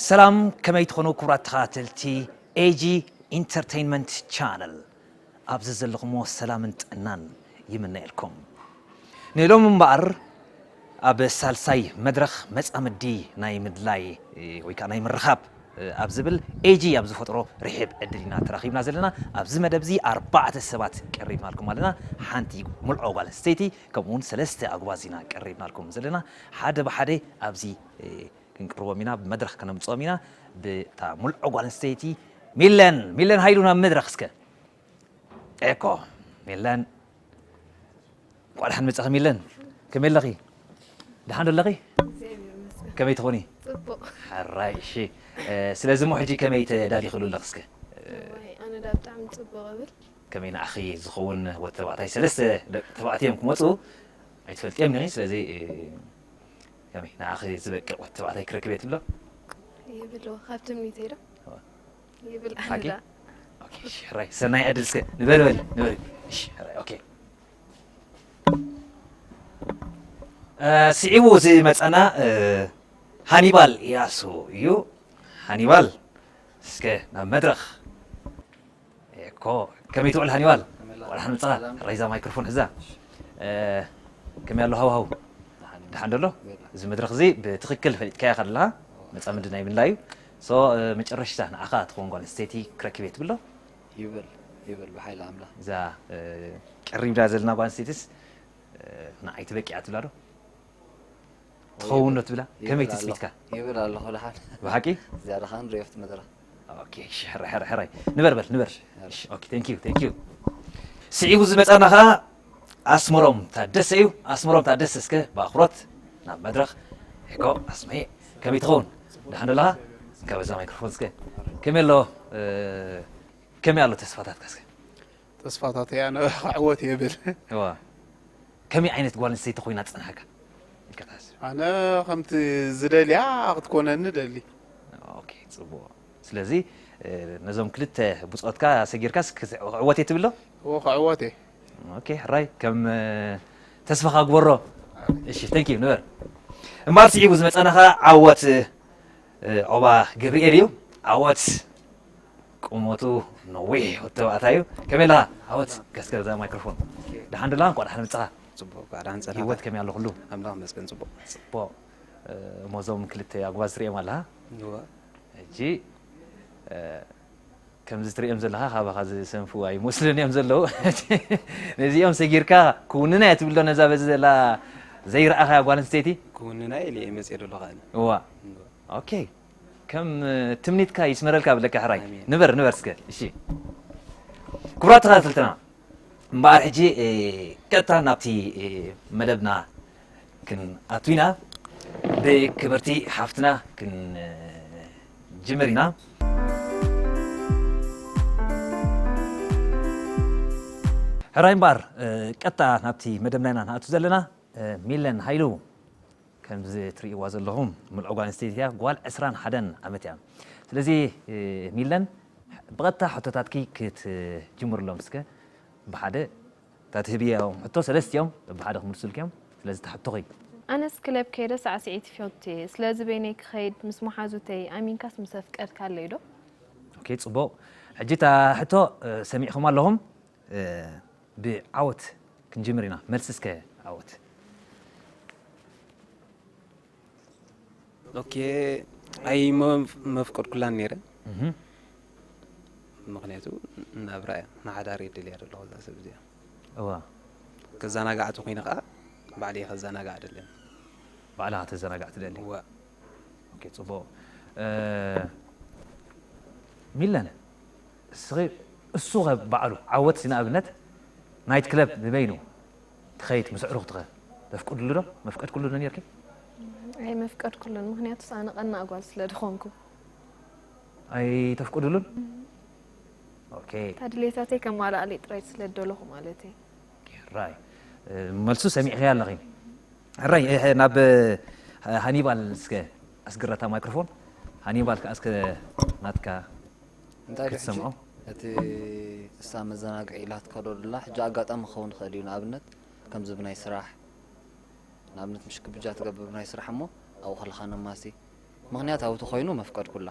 ሰላም፣ ከመይ ትኾኑ ክቡራት ተኸታተልቲ ኤጂ ኢንተርቴይንመንት ቻነል? ኣብዚ ዘለኹሞ ሰላምን ጥዕናን ይምነየልኩም። ንሎም እምበኣር ኣብ ሳልሳይ መድረኽ መጻምዲ ናይ ምድላይ ወይ ከዓ ናይ ምርኻብ ኣብ ዝብል ኤጂ ኣብ ዝፈጥሮ ርሒብ ዕድል ኢና ተራኺብና ዘለና። ኣብዚ መደብ እዚ ኣርባዕተ ሰባት ቀሪብናልኩም ኣለና። ሓንቲ ሙልዖ ጓል ኣንስተይቲ ከምኡ እውን ሰለስተ ኣጉባዝ ኢና ቀሪብናልኩም ዘለና። ሓደ ብሓደ ኣብዚ ክንቅርቦም ኢና፣ ብመድረኽ ከነምፅኦም ኢና። ብታ ሙልዖ ጓል ኣንስተይቲ ሚለን፣ ሚለን ሃይሉ ናብ መድረኽ እስከ። ኤኮ፣ ሚለን፣ እንኳዕ ደሓን መጻኺ ሚለን። ከመይ ኣለኺ? ደሓን ዶ ኣለኺ? እግዚኣብሔር ይመስገን። ከመይ ትኾኒ? ጽቡቕ። ሕራይ፣ እሺ። እ፣ ስለዚ እሞ ሕጂ ከመይ ተዳሊኽሉ ኣለኺ እስከ? እዋይ፣ ኣነ ዳ ብጣዕሚ ጽቡቕ እብል። ከመይ ንዓኺ ዝኸውን ወዲ ተባዕታይ፣ ሰለስተ ደቂ ተባዕትዮ እዮም ክመጹ፣ ኣይትፈልጥዮም ዲኺ? ስለዚ፣ እ፣ ከመይ ንዓኺ ዝበቅዕ ወዲ ተባዕታይ ክረክብ እየ ትብሎ? ይብሎ፣ ካብ ትምኒተይ ዶ? እዋ። ይብል ሓቂ? ኣነ ዳ። ኦኬ፣ እሺ፣ ሕራይ፣ ሰናይ ዕድል እስከ። ንበል፣ በል፣ ንበል። እሺ፣ ሕራይ፣ ኦኬ። እ፣ ስዒቡ ዝመጸና፣ እ፣ ሃኒባል ኢያሱ እዩ። ሃኒባል፣ እስከ ናብ መድረኽ። ኤኮ፣ ከመይ ትውዕል ሃኒባል? ከመይ ኣለኻ? ዋላ ሓንጻ፣ ሰላም። ራይዛ ማይክሮፎን ሕዛ። እ፣ ከመይ ኣሎ ሃውሃው? ደሓን። ደሓን ደሎ? የላ። እዚ መድረኽ እዚ ብትኽክል ፈሊጥካያ ኢኻ ዘለኻ። መጻምዲ ናይ ምንላይ እዩ። ሶ፣ እ፣ መጨረሽታ ንዓኻ ትኸውን ጓል ኣንስተይቲ ክረክብ እየ ትብሎ? ይበል፣ ይበል፣ ብሓይሊ ኣምላኽ። እዛ፣ እ፣ ቀሪብና ዘለና ጓል ኣንስተይትስ፣ እ፣ ንዓይ ትበቂዓ ትብላ ዶ? ትኸውን ዶ ትብላ? ይብል ከመይ ኣለኹ። ትጽቢትካ? ይብል ኣለኹ ደሓን። ብሓቂ? ዝያዳ ኸኣ ንሪኦ ኣብቲ መድረኽ። ኦኬ፣ እሺ፣ ሕራይ፣ ሕራይ፣ ሕራይ። ንበር በል፣ ንበር። እሺ፣ ኦኬ፣ thank you፣ thank you። ስዒቡ ዝመጻና ኸኣ ኣስመሮም ታደሰ እዩ። ኣስመሮም ታደሰ፣ እስከ ብኣኽብሮት ናብ መድረኽ። ኤኮ፣ ኣስመየ፣ ከመይ ትኸውን? ደሓን ዶ ኣለኻ? ካብ እዛ ማይክሮፎን እስከ። ከመይ ኣሎ፣ እ፣ ከመይ ኣሎ ተስፋታትካ እስከ? ተስፋታተይ ኣነ ክዕወት እየ ብል። እዋ። ከመይ ዓይነት ጓል ኣንስተይቲ ኮይና ትጸንሓካ? ኢልካ ትሓስብ? ኣነ ከምቲ ዝደልያ ክትኮነኒ ደሊ። ኦኬ፣ ጽቡቕ። ስለዚ፣ እ፣ ነዞም ክልተ ብጾትካ ሰጊርካስ ክስ-፣ ክዕወት እየ ትብሎ? እዎ፣ ክዕወት እየ። ኦኬ፣ ሕራይ፣ ከም፣ እ፣ ተስፋኻ ግበሮ። እሺ፣ thank you፣ ንበር። እምበኣር ስዒቡ ዝመጸና ኸኣ ዓወት፣ እ፣ ዖባ ገብርኤል እዩ። ዓወት ቁመቱ ነዊሕ ወዲ ተባዕታይ እዩ። ከመይ ኣለኻ? ዓወት ገስገስ እዛ ማይክሮፎን። ደሓን ዶ ኣለኻ? እንኳዕ ደሓን መጻኻ። ጽቡቕ፣ እንኳዕ ደሓን ጸናሕካ። ህይወት ከመይ ኣሎ ኩሉ? ኣምላኽ ይመስገን፣ ጽቡቕ። ጽቡቕ። እ፣ እሞ እዞም ክልተ ኣጉባዝ ትርእዮም ኣለኻ? እወ። ሕጂ፣ እ፣ ከምዚ ትርእዮም ዘለኻ ካባኻ ዝሰንፉ ኣይመስሉን እዮም ዘለዉ። ነዚኦም ሰጊርካ ክውንና እየ ትብሎ ነዛ በዚ ዘላ ዘይረኣኻያ ጓል ኣንስተይቲ? ክውንና ኢለ እየ መጽየ ዘለኹ ኣነ። እዋ። እወ። ኦኬ። ከም ትምኒትካ ይስመረልካ ብለካ ሕራይ። ኣሜን። ንበር፣ ንበር እስከ። እሺ። ክቡራት ተኸታተልትና፣ እምበኣር ሕጂ፣ እ፣ ቀጥታ ናብቲ፣ እ፣ መደብና ክንኣቱ ኢና። ብክብርቲ ሓፍትና ክንጅምር ኢና። ሕራይ እምበኣር፣ እ፣ ቀጥታ ናብቲ መደብና ኢና ንኣቱ ዘለና። እ፣ ሚለን ሃይሉ። ከምዚ ትርእይዋ ዘለኹም ምልዖ ጓል ኣንስተይቲ እያ። ጓል ዕስራን ሓደን ዓመት እያ። ስለዚ፣ እ፣ ሚለን ብቐጥታ ሕቶታትኪ ክትጅምርሎም እስከ። ብሓደ እታ ትህብዮም ሕቶ ሰለስቲኦም ብሓደ ክምልሱልኪ እዮም። ስለዚ እታ ሕቶኺ። ኣነስ ክለብ ከይደ ሳዕስዒት ይፈቱ እየ። ስለዚ በይነይ ክኸይድ ምስ መሓዙተይ ኣሚንካስ ምስ ኣፍቀርካለይ ዶ? ኦኬ፣ ጽቡቕ። ሕጂ እታ ሕቶ፣ እ፣ ሰሚዕኹም ኣለኹም። እ፣ ብዓወት ክንጅምር ኢና። መልሲ እስከ ዓወት። ኦኬ። ኣይ መፍቀድኩላን ነይረ። ምክንያቱ ናብራ እያ፣ ንሓዳር እየ ደልያ ዘለኹ እዛ ሰብ እዚኣ። እዋ። ከዘናጋዕ ተኮይነ ከዓ ባዕለይ ከዘናጋዕ ደለን። ባዕልኻ ተዘናጋዕ ትደሊ? እዋ። ኦኬ፣ ጽቡቕ። ሚለን፣ እስኺ፣ እሱ ኸ ባዕሉ ዓወት ሲ ንኣብነት ናይት ክለብ ንበይኑ ትኸይድ ምስ ኣዕሩኽትኸ ተፍቅድሉ ዶ? መፍቀድኩሉ ዶ ነርኪ? ኣይ መፍቀድኩሉን፣ ምክንያቱስ ኣነ ቀናእ ጓል ስለ ድኾንኩ። ኣይ ተፍቅድሉን? ኦኬ። እታ ድሌታተይ ከማልኣለይ ጥራይ ስለ ደለኹ ማለት እዩ። ራይ፣ መልሱ ሰሚዕኺ ኣለኺ። ሕራይ፣ ናብ ሃኒባል እስከ ኣስግረታ ማይክሮፎን። ሃኒባል ከኣ እስከ ናትካ እንታይ ክትሰምዖ? እቲ እሳ መዘናግዒ ኢላትካ ዶ ደላ፣ ሕጂ ኣጋጣሚ ክኸውን ይኽእል እዩ። ንኣብነት፣ ከምዚ ብናይ ስራሕ፣ ንኣብነት፣ ምሽ ክብጃ ትገብር ብናይ ስራሕ እሞ፣ ኣብኡ ከለኻ ነማሲ። ምኽንያታዊ ተኾይኑ መፍቀድኩላ።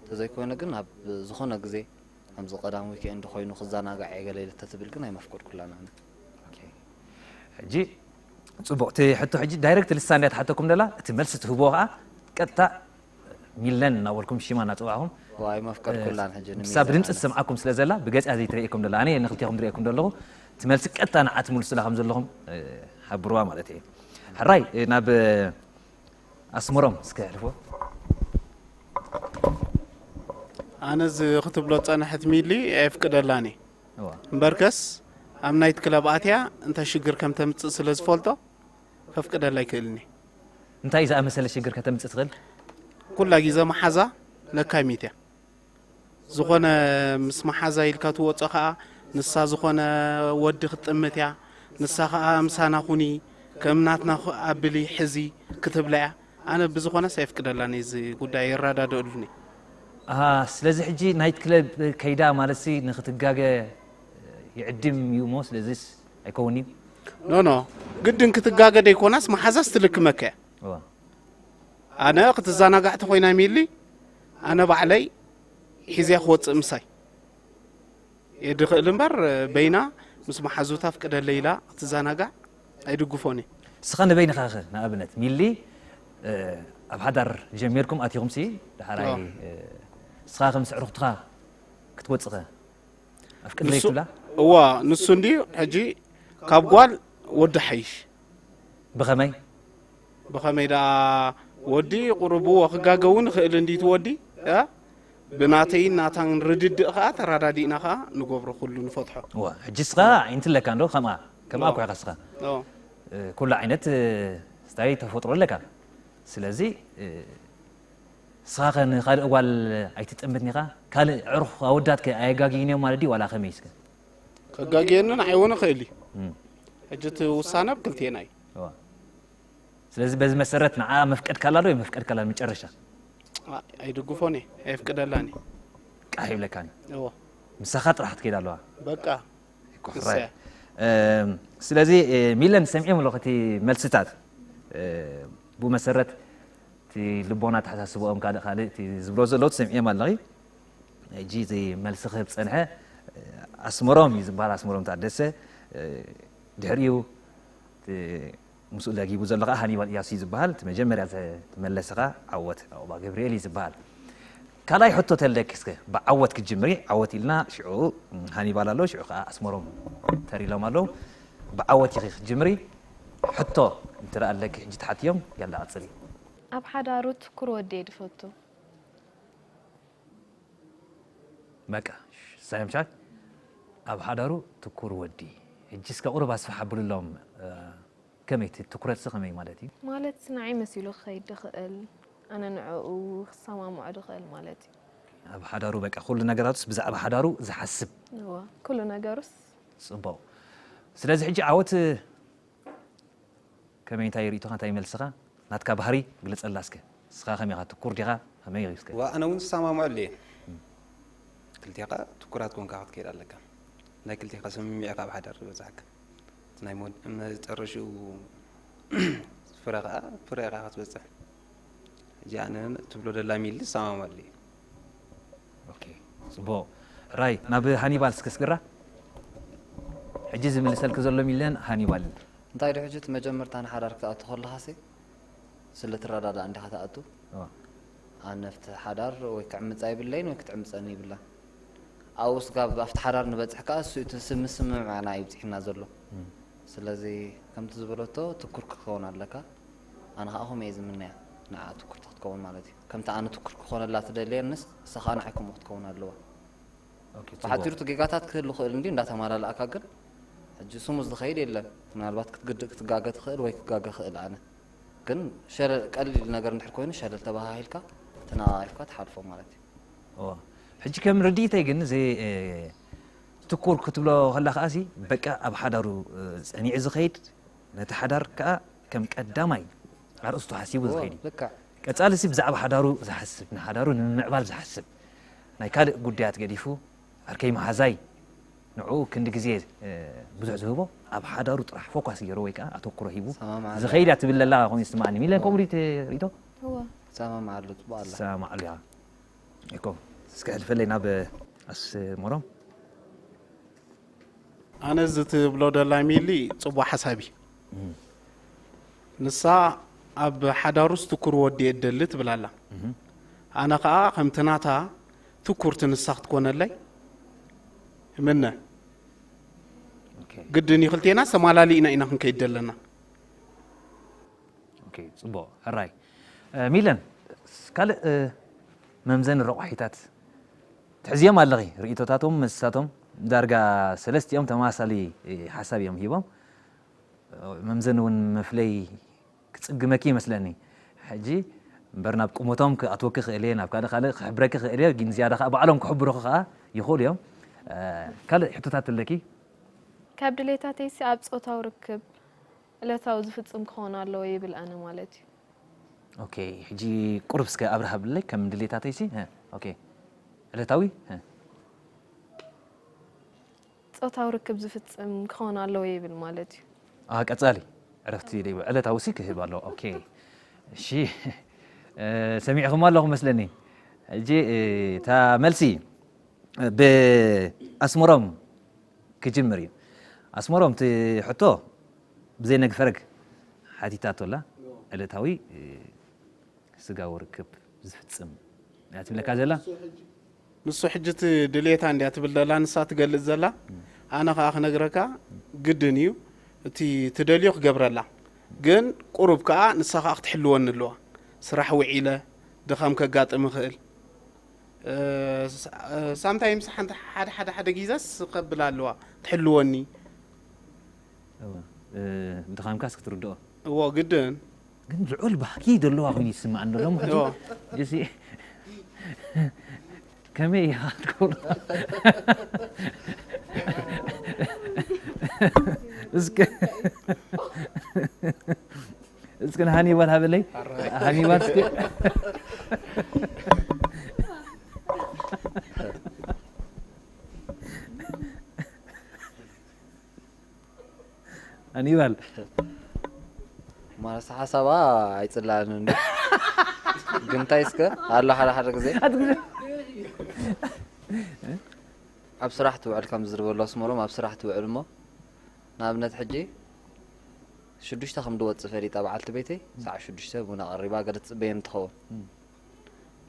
ተዘይኮይኑ ግን፣ ኣብ ዝኾነ ግዜ፣ ከምዚ ቀዳም ዊኬንድ ኮይኑ ክዘናጋዕ እየ ገለ ኢለ ተትብል ግን ኣይመፍቀድኩላን ኣነ። ኦኬ። ሕጂ ጽቡቕ፣ እቲ ሕቶ ሕጂ ዳይሬክት ልሳን እያ ትሓተኩም ደላ፣ እቲ መልሲ ትህብዎ ከኣ ቀጥታ ሚለን እናበልኩም ሽማ እናጸዋዕኹም፣ ዋ፣ ኣይመፍቀድኩላን ሕጂ ንሳ ንሚዛን ብድምጺ ኣነ። ትሰምዓኩም ስለ ዘላ ብገጽያ ዘይትርእየኩም ደላ፣ ኣነ ንክልቴኹም ዝርእየኩም ዘለኹ፣ እቲ መልሲ ቀጥታ ንዓ ትምልሱላ ከም ዘለኹም፣ እ፣ ሓብርዋ ማለት እየ። ሕራይ፣ እ፣ ናብ፣ እ፣ ኣስመሮም እስከ ኣሕልፎ። ኣነ እዚ ክትብሎ ጸንሐት ሚሊ ኣየፍቅደላን እየ። እዋ። እምበርከስ ኣብ ናይት ክለብ ኣትያ እንተ ሽግር ከም ተምጽእ ስለ ዝፈልጦ ከፍቅደላ ኣይክእልን እየ። እንታይ ዝኣመሰለ ሽግር ከተምጽእ ትኽእል? ኩላ ግዜ መሓዛ ለካሚት እያ። ዝኾነ ምስ መሓዛ ኢልካ ትወጾ ከኣ፣ ንሳ ዝኾነ ወዲ ክትጥምት እያ፣ ንሳ ከኣ ምሳና ኩኒ፣ ከም ናትና ኹ-፣ ኣብሊ ሕዚ ክትብላ እያ። ኣነ ብዝኾነስ ኣይፍቅደላን እዚ ጉዳይ፣ ይረዳድእሉኒ። ኣሃ፣ ስለዚ ሕጂ ናይት ክለብ ከይዳ ማለትሲ ንኽትጋገ ይዕድም እዩ እሞ፣ ስለዚስ ኣይከውንን እዩ? ኖ፣ ኖ፣ ግድን ክትጋገ ደይኮናስ መሓዛስ ትልክመካ እያ። እዋ። ኣነ ክትዘናጋዕ ተኾይና ሚሊ፣ ኣነ ባዕለይ ሒዝያ ክወጽእ ምሳይ እየ ድኽእል እምበር፣ በይና ምስ መሓዙታ ፍቅደለይ ኢላ ክትዘናጋዕ ኣይድግፎን እየ። ንስኻ ንበይንኻ ኸ፣ ንኣብነት፣ ሚሊ፣ እ፣ ኣብ ሓዳር ጀሚርኩም ኣቲኹምሲ፣ ደሓራይ፣ ኣዎ። እ፣ ንስኻ ከም ስዕርኽትኻ ክትወጽእ ኸ? ኣፍቅድለይ ንሱ፣ ትብላ? እዋ፣ ንሱ እንድዩ ሕጂ ካብ ጓል ወዲ ሓይሽ። ብኸመይ? ብኸመይ ደኣ ወዲ ቁሩብ እዎ ክጋገ እውን ይኽእል እንዲ እቲ ወዲ፣ እ? ብናተይን ናታን ርድድእ ኸኣ ተረዳዲእና ኸኣ ንገብሮ ኩሉ ንፈትሖ። እዋ፣ ሕጂ እስኻ ኣዒንቲ ኣለካ እንዶ? ከምኣ፣ ከምኣ እዋ። እኮ ኢኻ እስኻ። እዋ። እ፣ ኩሉ ዓይነት፣ እ፣ ስታይ ተፈጥሮ ኣለካ። ስለዚ፣ እ፣ ንስኻ ኸ ንኻልእ ጓል ኣይትጥምትን ኢኻ? ካልእ ኣዕሩኽ ኣወዳት ከ ኣየጋግዩን እዮም ማለት ድዩ ዋላ ከመይ እስከ? ከጋግየኒ ንዓይ እውን ይኽእል እዩ። እም። ሕጂ እቲ ውሳነ ኣብ ክልቴና እዩ። እዋ። ስለዚ በዚ መሰረት ንዓ መፍቀድካላ ዶ የመፍቀድካላ መጨረሻ? ኣ-፣ ኣይድግፎን እየ፣ ኣየፍቅደላን እየ። ቃሕ ይብለካን እዩ። እዎ። ምሳኻ ጥራሕ ትከይድ ኣለዋ። በቃ። ይኩሕራይ። ንሰያ። እም፣ ስለዚ፣ እ፣ ሚለን ሰሚዕዮም ኣለኹ እቲ መልስታት። እ፣ ብኡ መሰረት እቲ ልቦና ኣተሓሳስብኦም ካልእ ካልእ እቲ ዝብሎ ዘለዉ ትሰምዕዮም ኣለኺ። ሕጂ እዚ መልሲ ክህብ ዝጸንሐ፣ እ፣ ኣስመሮም እዩ ዝበሃል፣ ኣስመሮም ታደሰ። እ፣ ድሕሪኡ እቲ ምስኡ ለጊቡ ዘሎ ኸዓ ሃኒባል እያሱ እዩ ዝበሃል። እቲ መጀመርያ ዝተመለሰ ኸዓ ዓወት ዑቕባ ገብርኤል እዩ ዝበሃል። ካልኣይ ሕቶ ተልደኪ እስከ፣ ብዓወት ክትጅምሪ፣ ዓወት ኢልና፣ ሽዑ ሃኒባል ኣሎ፣ ሽዑ ኸዓ ኣስመሮም ተር ኢሎም ኣለዉ። ብዓወት ኢኺ ክትጅምሪ፣ ሕቶ እንተ ደኣ ኣለኪ ሕጂ ትሓትዮም፣ ያላ ቀጽሊ። ኣብ ሓዳሩ ትኩር ወዲ እየ ድፈቱ። በቃ፣ ሳይ ምሻል ኣብ ሓዳሩ ትኩር ወዲ። ሕጂ እስከ ቁሩብ ኣስፍሕ ኣብሉሎም፣ እ፣ ከመይ እቲ ትኩረትሲ ከመይ ማለት እዩ? ማለት ንዓይ መሲሉ ክኸይድ ድኽእል፣ ኣነ ንዕኡ ክሰማምዖ ድኽእል ማለት እዩ። ኣብ ሓዳሩ በቃ ኩሉ ነገራቱስ ብዛዕባ ሓዳሩ ዝሓስብ። እወ፣ ኩሉ ነገሩስ። ጽቡቕ። ስለዚ ሕጂ ዓወት ከመይ፣ እንታይ ርእይቶኻ፣ እንታይ መልስኻ? ናትካ ባህሪ ግለጸልና እስከ። ንስኻ ከመይ ኢኻ? ትኩር ዲኻ? ከመይ እስከ? ዋ፣ ኣነ እውን ዝሰማምዐሉ እየ። እም። ክልቴኻ ትኩራት ኮንካ ክትከይድ ኣለካ። ናይ ክልቴኻ ስምምዕ ኢኻ ኣብ ሓዳር ዝበጽሓካ። እቲ ናይ ሞድ-፣ መጨረሽኡ ፍረ ኸኣ፣ ፍረ ኢኻ ክትበጽሕ። ሕጂ ኣነ ትብሎ ደላ ሚሊ ዝሰማምዐሉ እየ። ኦኬ፣ ጽቡቕ። ራይ፣ ናብ ሃኒባል እስከ ስግራ። ሕጂ ዝምልሰልኪ ዘሎ ሚለን ሃኒባል። እንታይ ዶ ሕጂ እቲ መጀመርታ ንሓዳር ክትኣቱ ከለኻሲ፣ ስለ ትረዳዳእ እንዲኻ ትኣቱ። ኣነ ኣብቲ ሓዳር ወይ ክዕምጻ ይብለይን ወይ ክትዕምጸኒ ይብላን። ኣብኡ ስጋብ ኣብቲ ሓዳር ንበጽሕ ከኣ እሱ እቲ ስምምዕና እዩ ብጽሒና ዘሎ። ስለዚ ከምቲ ዝበለቶ ትኩር ክትከውን ኣለካ። ኣነ ከኣ ከምኡ እየ ዝምነያ። ንዓ ትኩርቲ ክትከውን ማለት እዩ። ከምቲ ኣነ ትኩር ክኾነላ ትደልየንስ እሳ ከኣ ንዓይ ከምኡ ክትከውን ኣለዋ። ብሓፂሩ እቲ ጌጋታት ክህሉ ክእል እንዲ እንዳተማላላእካ ግን ሕጂ ስሙዝ ዝኸይድ የለን። ምናልባት ክትግድእ ክትጋገ ትኽእል ወይ ክጋገ ክእል ኣነ ግን ሸለል ቀሊል ነገር እንድሕር ኮይኑ ሸለል ተባሃሂልካ ተነቓቒፍካ ትሓልፎ ማለት እዩ። ሕጂ ከም ርድኢተይ ግን እዚ ትኩር ክትብሎ ከላ ከዓሲ በቃ ኣብ ሓዳሩ ፀኒዑ ዝኸይድ ነቲ ሓዳር ከዓ ከም ቀዳማይ ኣርእስቱ ሓሲቡ ዝኸይድ እዩ። ቀፃሊ ሲ ብዛዕባ ሓዳሩ ዝሓስብ ንሓዳሩ ንምምዕባል ዝሓስብ ናይ ካልእ ጉዳያት ገዲፉ ዓርከይ መሓዛይ ንዕኡ ክንዲ ግዜ ብዙሕ ዝህቦ ኣብ ሓዳሩ ጥራሕ ፎካስ ገይሩ ወይ ከዓ ኣተኩሮ ሂቡ ዝኸይድ እያ ትብል ዘላ ኮይኑ ይስማዓኒ። ሚለን ከምኡ ሪእቶ? ሰማማዓሉ ጽቡቅ ኣላ። ሰማማዓሉ እያ። እኮ እስከ ሕልፈለይ ናብ ኣስመሮም። ኣነ እዚ ትብሎ ደላ ሚሊ ጽቡቅ ሓሳብ እዩ። ንሳ ኣብ ሓዳሩስ ትኩር ወዲ እየ ደሊ ትብል ኣላ። ኣነ ከኣ ከምቲ ናታ ትኩርቲ ንሳ ክትኮነለይ እምነ። ግድን እዩ ክልቴና ሰማላሊእና ኢና ክንከይድ ደለና። ፅቡቅ ሕራይ ሚለን ካልእ መምዘኒ ረቋሒታት ትሕዝዮም ኣለኺ ርእቶታቶም መስሳቶም ዳርጋ ሰለስቲኦም ተመሳሳሊ ሓሳብ እዮም ሂቦም መምዘኒ እውን መፍለይ ክፅግመኪ ይመስለኒ ሕጂ እምበር ናብ ቁመቶም ክኣትወኪ ክእል እየ ናብ ካልእ ካልእ ክሕብረኪ ክእል እየ ግን ዝያዳ ከዓ ባዕሎም ክሕብሩኺ ከዓ ይኽእሉ እዮም ካልእ ሕቶታት ኣለኪ ካብ ድሌታተይሲ ኣብ ፆታዊ ርክብ ዕለታዊ ዝፍፅም ክኸውን ኣለዎ ይብል ኣነ ማለት እዩ። ኦኬ ሕጂ ቁሩብ እስከ ኣብርሃ ብለይ ከም ድሌታተይሲ ኦኬ ዕለታዊ ፆታዊ ርክብ ዝፍፅም ክኸውን ኣለዎ ይብል ማለት እዩ። አ ቀፃሊ ዕረፍቲ ደይቡ ዕለታዊ ሲ ክህብ ኣለዎ። ኦኬ እሺ ሰሚዕኹም ኣለኹም መስለኒ። ሕጂ እታ መልሲ ብኣስመሮም ክጅምር እዩ። ኣስመሮም እቲ ሕቶ ብዘይ ነግፈረግ ሓቲታቶ ኣላ ዕለታዊ ስጋዊ ርክብ ዝፍጽም እያ ትብለካ ዘላ። ንሱ ሕጂ እቲ ድሌታ እንድያ ትብል ዘላ ንሳ ትገልጽ ዘላ። ኣነ ከኣ ክነግረካ ግድን እዩ እቲ ትደልዮ ክገብረላ። ግን ቁሩብ ከኣ ንሳ ከኣ ክትሕልወኒ ኣለዋ። ስራሕ ውዒለ ድኻም ከጋጥም ይኽእል። ሳምታይምስ ሓንቲ ሓደ ሓደ ሓደ ጊዘስ ከብል ኣለዋ ትሕልወኒ። ድኻምካስ ክትርድኦ እዎ ግድን ግን ልዑል ባህጊ ዘለዋ ኮይኑ ይስምዓኒ ዘሎ ሕጂ ጀሲ ከመይ ኢኻ ትገብሮ እስከ እስከ ንሃኒባል ሃበለይ ሃኒባል እስከ ሃኒባል ማለስ ሓሳባ ኣይፅላእን እንዲ ግን እንታይ እስከ ኣሎ ሓደ ሓደ ግዜ ኣብ ስራሕ ትውዕል ከም ዝርበሎ ኣስመሮም ኣብ ስራሕ ትውዕል እሞ ንኣብነት ሕጂ ሽዱሽተ ከም ድወፅእ ፈሊጣ በዓልቲ ቤተይ ሰዓ ሽዱሽተ ቡና ቀሪባ ገለ ትፅበየኒ ትኸውን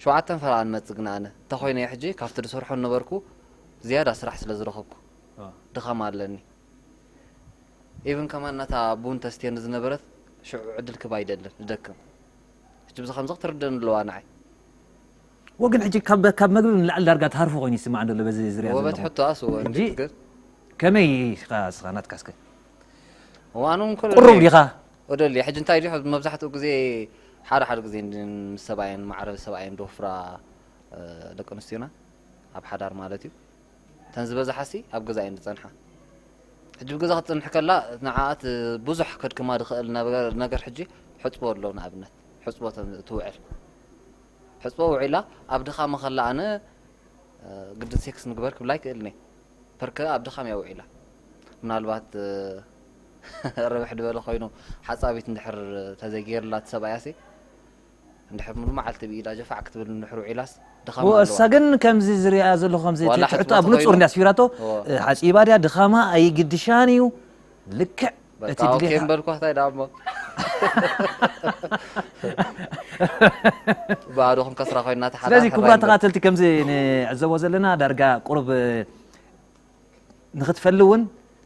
ሸውዓተን ፈረቓ ንመፅእ ግን ኣነ እንተኾይነ ሕጂ ካብቲ ዝሰርሖ ነበርኩ ዝያዳ ስራሕ ስለ ዝረኸብኩ ድኻም ኣለኒ even ከማን ናታ ቡን ተስትየኒ ዝነበረት ሽዑ ዕድል ክባ ይደልን ንደክም ሕጂ ብዚ ከምዚ ክትርደን ኣለዋ ንዓይ ወግን ሕጂ ካብ ካብ መግቢ ንላዕሊ ዳርጋ ትሃርፎ ኮይኑ ይስማዕ እንደሎ በዚ ዝሪያ ዘለኹ ወበት ሕቶ ኣስዎ እንዴት ግን ከመይ ኢኻ እስኻ ናትካ እስከ ዋኑ እንኮ ቁሩብ ዲኻ ወደል ሕጂ እንታይ ዲሑ መብዛሕትኡ ግዜ ሓደ ሓደ ግዜ ምስ ሰብኣየን ማዕረ ሰብኣየን ዶፍራ ደቂ ኣንስትዮና ኣብ ሓዳር ማለት እዩ እተን ዝበዝሓሲ ኣብ ገዛ እየን ዝፀንሓ ሕጂ ብገዛ ክትፅንሕ ከላ ንዓኣት ብዙሕ ከድክማ ዝኽእል ነገር ሕጂ ሕፅቦ ኣሎ ንኣብነት ሕፅቦ ትውዕል ሕፅቦ ውዒላ ኣብ ድኻመ ከላ ኣነ ግድን ሴክስ ንግበር ክብላ ኣይክእልን እየ ፐርከ ኣብ ድኻም እያ ውዒላ ምናልባት ረብሕ ዝበለ ኮይኑ ሓፃቢት እንድሕር ተዘይገይርላ እቲ ሰብኣያ ሲ እንድሕር ሙሉ መዓልቲ ብኢዳ ጀፋዕ ክትብል እንድሕር ውዒላስ ድኻም ኣለዋ። እሳ ግን ከምዚ ዝሪኣ ዘለኹ ከምዚ ዋላ ትሕቶ ሕፅቦ ኣብ ንፁር ተኾይኑ? እንዲያ ኣስፊራቶ እዎ። ሓፂባ ድያ ድኻማ ኣይግድሻን እዩ ልክዕ በቃ ኦኬ እምበልኳ፣ እንታይ ደኣ እሞ። ባዶ ክንከስራ ኮይና፣ እቲ ሓዳር ስለዚ ሕራይ ክቡራት እምበር። ተኸታተልቲ፣ ከምዚ ንዕዘቦ ዘለና፣ ዳርጋ ቁሩብ ንኽትፈሊ እውን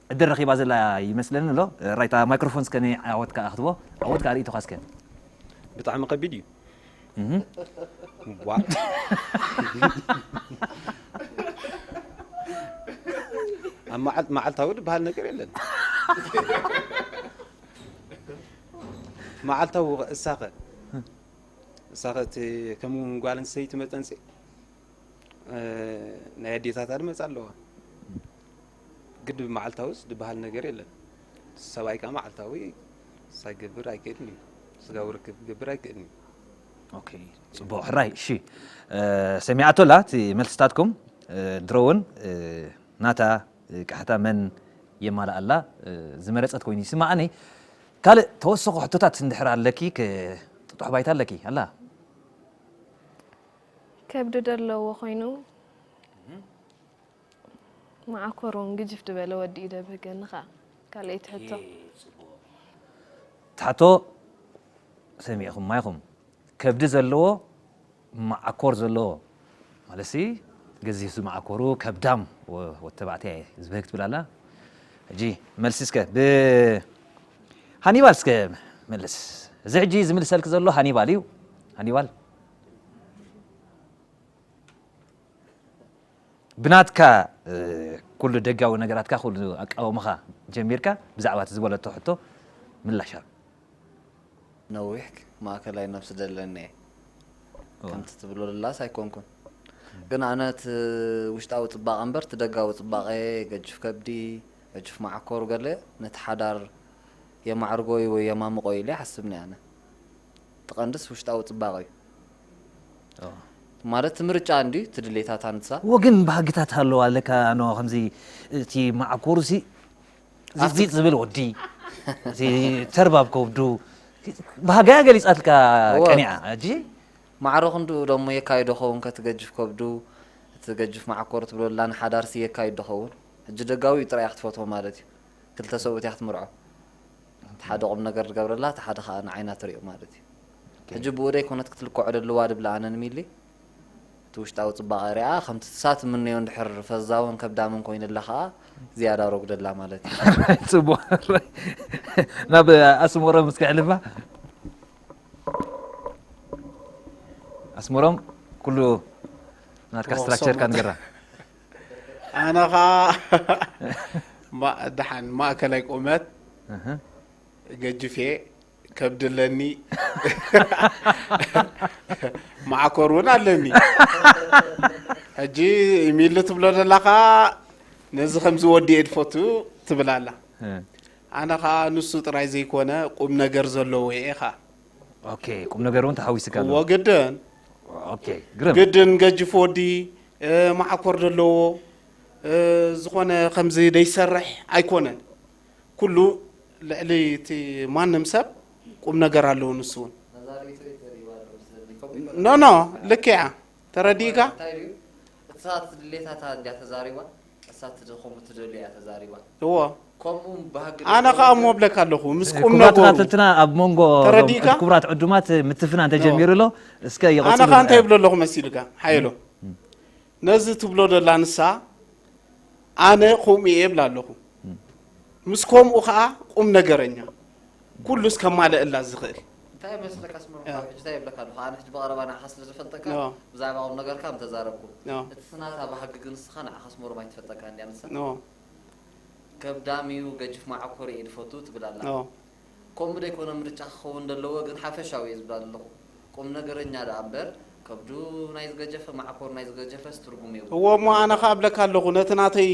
ዕድል ረኺባ ዘላ ይመስለኒ ኣሎ። ራይታ ማይክሮፎን እስከ ንዓወት ከኣ ክትቦ። ዓወት ከኣ ርእይቶኻ እስከ። ብጣዕሚ ከቢድ እዩ። እህ። ዋ። ኣብ መዓል-፣ መዓልታዊ ዝበሃል ነገር የለን። መዓልታዊ እሳኸ፣ እሳኸ እቲ ከም ጓል ኣንስተይቲ መጠንሲ፣ እ፣ ናይ ኣዴታታ ድመጽ ኣለዋ። ግድ ብመዓልታዊ ዝበሃል ነገር የለን። ሰብኣይ ከኣ መዓልታዊ ሳይገብር ኣይክእልን እዩ። ስጋዊ ርክብ ክገብር ኣይክእልን እዩ። ኦኬ፣ ጽቡቕ። ሕራይ፣ እሺ። እ፣ ሰሚዓቶ ኣላ እቲ መልስታትኩም። እ፣ ድሮ እውን፣ እ፣ ናታ፣ እ፣ ቃሕታ መን የማልኣላ፣ እ፣ ዝመረጸት ኮይኑ ይስምዓኒ። ካልእ ተወሰኹ ሕቶታት እንድሕር ኣለኪ፣ ክ-፣ ጥጡሕ ባይታ ኣለኪ፣ ኣላ? ከብዲ ዘለዎ ኮይኑ መዓኮር እውን ግጅፍ ዝበለ ወዲ እዩ ደብህገኒ ኸዓ። ካልኣይቲ ሕቶ። ኦኬ፣ ጽቡቕ። ትሓቶ ሰሚዕኹም ማይኹም። ከብዲ ዘለዎ መዓኮር ዘለዎ ማለትሲ ገዚፍ ዝመዓኮሩ ከብዳም ወ-፣ ወዲ ተባዕታይ ዝበህግ ትብል ኣላ። ሕጂ መልሲ እስከ ብ-፣ ሃኒባል እስከ መልስ። እዚ ሕጂ ዝምልሰልክ ዘሎ ሃኒባል እዩ። ሃኒባል። ብናትካ፣ እ፣ ኩሉ ደጋዊ ነገራትካ፣ ኩሉ ኣቃውማኻ ጀሚርካ፣ ብዛዕባ እቲ ዝበለቶ ሕቶ ምላሽ ሃብ። ነዊሕ ማእከላይ ነብሲ ደለኒ እየ። እዋ። ከምቲ ትብሎ ለላስ ኣይኮንኩን። ግን ኣነ እቲ ውሽጣዊ ጽባቐ እምበር፣ እቲ ደጋዊ ጽባቐ፣ ገጅፍ ከብዲ፣ ገጅፍ መዓኮር ገለ፣ ነቲ ሓዳር የማዕርጎ እዩ ወይ የማምቖ ኢለ ኣይሓስብን እየ ኣነ። እቲ ቀንድስ ውሽጣዊ ጽባቐ እዩ። ኦ። ማለት እቲ ምርጫ እንድዩ፣ እቲ ድሌታታ ንሳ። እዎ፣ ግን ባህግታት ኣለዋ ኣለካ፣ ኖ፣ ከምዚ እቲ መዓኮሩሲ ዚቕዚቕ ዝብል ወዲ፣ እቲ ተርባብ ከብዱ፣ ባህጋያ ገሊጻትልካ እዎ። ቀኒዓ፣ ሕጂ? ማዕረ ክንድኡ ደሞ የካይዶ ኸውን ከ እቲ ገጅፍ ከብዱ፣ እቲ ገጅፍ መዓኮር ትብሎ ኣላ ንሓዳርሲ የካይዶ ኸውን? ሕጂ ደጋዊ እዩ ጥራይ እያ ክትፈትዎ ማለት እዩ። ክልተ ሰብኡት እያ ክትምርዖ። እቲ ሓደ ቁም ነገር ዝገብረላ፣ እቲ ሓደ ኸኣ ንዓይና ትሪኦ ማለት እዩ። ኦኬ። ሕጂ ብኡ ደይኮነት ክትልክዖ ደለዋ ድብላ ኣነ ንሚሊ። እቲ ውሽጣዊ ጽባቐ ሪኣ፣ ከምቲ ንሳ ትምነዮ እንድሕር ፈዛውን ከብዳምን ኮይኑላ ኸኣ፣ ዝያዳ ረጉደላ ማለት እዩ። ጽቡቕ። ናብ ኣስመሮም እስከ ኣሕልፋ። ኣስመሮም፣ ኩሉ ናትካ እዎ፣ ስትራክቸርካ ሰማት። ንገራ። ኣነ ኸኣ ማ-፣ ደሓን ማእከላይ ቁመት እህ። ገጅፍ እየ፣ ከብዲ ኣለኒ፣ መዓኮር እውን ኣለኒ። ሕጂ ኢሚሊ ትብሎ ዘለኻ ነዚ ከምዚ ወዲ እየ ድፈቱ ትብል ኣላ። እ። ኣነ ኸኣ ንሱ ጥራይ ዘይኮነ ቁም ነገር ዘለዎ እየ ኸኣ። ኦኬ፣ ቁም ነገር እውን ተሓዊስካ ኣሎ። እዎ፣ ግድን። ኦኬ፣ ግርም። ግድን ገጅፍ ወዲ፣ እ፣ መዓኮር ዘለዎ፣ እ፣ ዝኾነ ከምዚ ደይሰርሕ ኣይኮነን። ኩሉ ልዕሊ እቲ ማንም ሰብ ቁም ነገር ኣለዎ ንሱ እውን። ነዛ ርእይቶ እዩ ዘርእይዋ ኣሎ፣ ስለዚ ከምኡ ኖ፣ ኖ፣ ልክዕ እያ። ተረዲእካ? እንታይ ድዩ? እሳ ድሌታታ እንድያ ተዛሪባ፣ እሳ ትደ-፣ ከምኡ ትደልዮ እያ ተዛሪባ። እዎ። ከምኡ ባህጊ ኣነ ኸኣ እሞ እብለካ ኣለኹ፣ ምስ ቁም ክቡራት ነገሩ። ተኸታተልትና፣ ኣብ መንጎ ተረዲእካ? ክቡራት ዕዱማት ምትፍናን ኖ። ተጀሚሩ ኣሎ። እስከ ኣነ ይቐጽሉ ኸኣ እንታይ ንርኣ። እብሎ ኣለኹ መሲልካ? ሓየሎ። እም። ነዚ ትብሎ ደላ ንሳ፣ ኣነ ከምኡ እየ እብላ ኣለኹ። እም። ምስ ከምኡ ኸኣ ቁም ነገረኛ። ኩሉስ ከማልእላ ዝኽእል። እንታይ መስለካ ኣስመሮም፣ ያ። ሕጂ እንታይ ይብለካ ኣለኹ? ኣነ ሕጂ ብቐረባ ንዓኻ ስለ ዝፈልጠካ፣ ያ። ብዛዕባ ቁም ነገርካ ምተዛረብኩ። ያ። እቲ ናታ ባህጊ ግን ንስኻ ንዓኻ ኣስመሮም ኣይትፈልጠካ እንድያ ንሳ። ያ። ከብዳም እዩ፣ ገጅፍ መዓኮር እየ ዝፈቱ ትብል ኣላ። ያ። ከምኡ ደይኮነ ምርጫ ክኸውን ዘለዎ ግን ሓፈሻዊ እየ ዝብል ኣለኹ። ቁም ነገረኛ ደኣ እምበር፣ ከብዱ ናይ ዝገጀፈ፣ መዓኮር ናይ ዝገጀፈስ ትርጉም የብሉን። እዎ፣ እሞ ኣነ ኸኣ እብለካ ኣለኹ፣ ነቲ ናተይ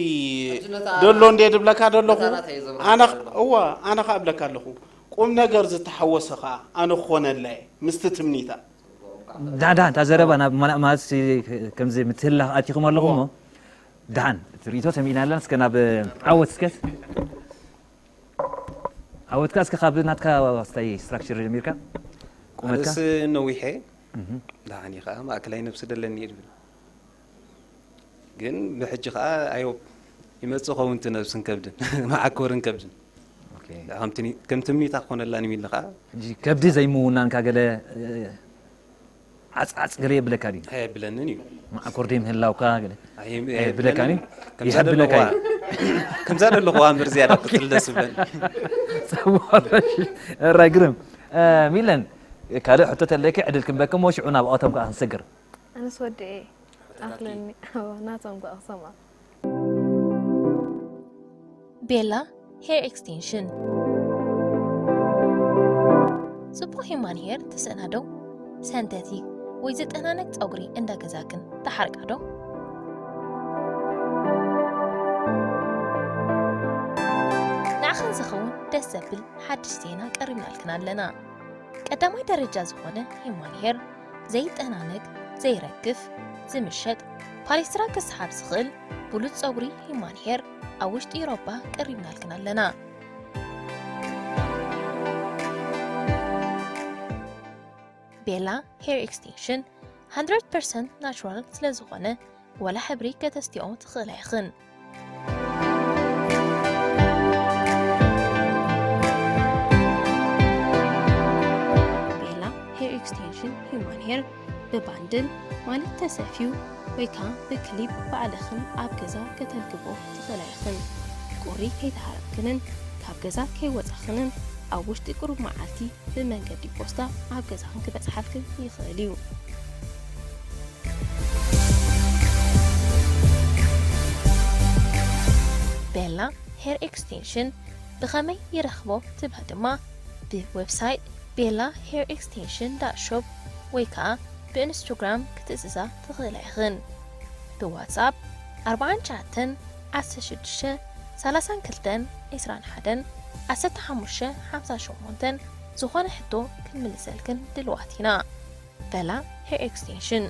ሕጂ ነታ፣ ደሎ እንዴ ድብለካ ደለኹ? ነታ ናተይ ዘብርሃ ኣነ ኸ-፣ ኣለኹ። እዎ፣ ኣነ ኸኣ እብለካ ኣለኹ። ቁም ነገር ዝተሓወሰ ኸኣ ኣነ ክኾነላ እየ፣ ምስቲ ትምኒታ። ዳ-፣ ዳ-፣ እታ ዘረባ ናብ መላእ ማለት ሲ-፣ ከምዚ ምትህልላኽ ኣቲኹም ኣለኹም እሞ፣ ደሓን፣ እቲ ርእይቶ ሰሚዕና ኣለና። እስከ ናብ ዓወት እስከ። ዓወትካ እስከ ካብ ናትካ ስታይ ስትራክቸር ጀሚርካ? ቁመትካ? ኣነስ ነዊሐ፣ እህ። ደሓን እዩ ኸዓ፣ ማእከላይ ነብሲ ደለኒ እየ ድብል። ግን ብሕጂ ኸዓ፣ ኣይ ሆፕ፣ ይመጽእ ኸውን እቲ ነብስን ከብድን፣ መዓኮርን ከብድን። ኦኬ። ከም ትኒ- ከም ትምኒታ ክኾነላን ኢለ ከዓ ሕጂ ከብዲ ዘይምውናንካ ገለ ዓፅዓፅ ገለ የብለካ ድዩ? ኣየብለንን እዩ። ማዕኮርዲ ምህላውካ ገለ ኣይ- የብለካ ድዩ? ከምዛ ይሕብለካ ዘለኹዋ- እዩ። ከምዛ ዘለኹዋ እምበር ዝያዳ ቅፅል ደስ ብለን። ራይ ግርም ሚለን ካልእ ሕቶ ተለኪ ዕድል ክንበክሞ ሽዑ ናብ ኣቶም ከዓ ክንሰግር። ኣነስ ወዲ እየ ኣኽለኒ። ናቶም ከዓ ክሰምዖ። ቤላ ሄር ኤክስቴንሽን። ጽቡቕ ሂማን ሄር ትስእና ዶ? ሰንተቲክ ወይ ዝጠናነቅ ጸጉሪ እንዳ ገዛክን ትሓርቃ ዶ? ንዓኽን ዝኸውን ደስ ዘብል ሓድሽ ዜና ቀሪብናልክን ኣለና። ቀዳማይ ደረጃ ዝኾነ ሂማን ሄር ዘይጠናነግ፣ ዘይረግፍ፣ ዝምሸጥ፣ ፓሌስትራ ክስሓብ ዝኽእል ብሉጽ ጸጉሪ ሂማን ሄር ኣብ ውሽጢ ኤውሮጳ ቀሪብናልክን ኣለና። ቤላ ሄር ኤክስቴንሽን one hundred percent ናቹራል ስለ ዝኾነ ወላ ሕብሪ ከተስትኦ ትኽእላ ኢኽን። ቤላ ሄር ኤክስቴንሽን ሂማን ሄር ብባንድል ማለት ተሰፍዩ ወይ ከዓ ብክሊፕ ባዕልኽን ኣብ ገዛ ከተርክቦ ትኽእላ ኢኽን። ቁሪ ከይተሃረምክንን ካብ ገዛ ከይወፃኽንን ኣብ ውሽጢ ቁሩብ መዓልቲ ብመንገዲ ፖስታ ኣብ ገዛኽን ክበፅሓልክን ይኽእል እዩ። ቤላ ሄር ኤክስቴንሽን ብኸመይ ይረኽቦ ትብሃል ድማ ብዌብሳይት ቤላ ሄር ኤክስቴንሽን ዳት ሾፕ ወይ ከዓ ብኢንስታግራም ክትእዝዛ ትኽእላ ኢኽን። ብዋትስኣፕ ኣርባዓን ትሽዓተን ዓሰርተ ሽዱሽተ ሰላሳን ክልተን ዒስራን ሓደን ዓሰርተ ሓሙሽተ ሓምሳ ሸሞንተን ዝኾነ ሕቶ ክንምልሰልክን ድልዋት ኢና። ቤላ ሄር ኤክስቴንሽን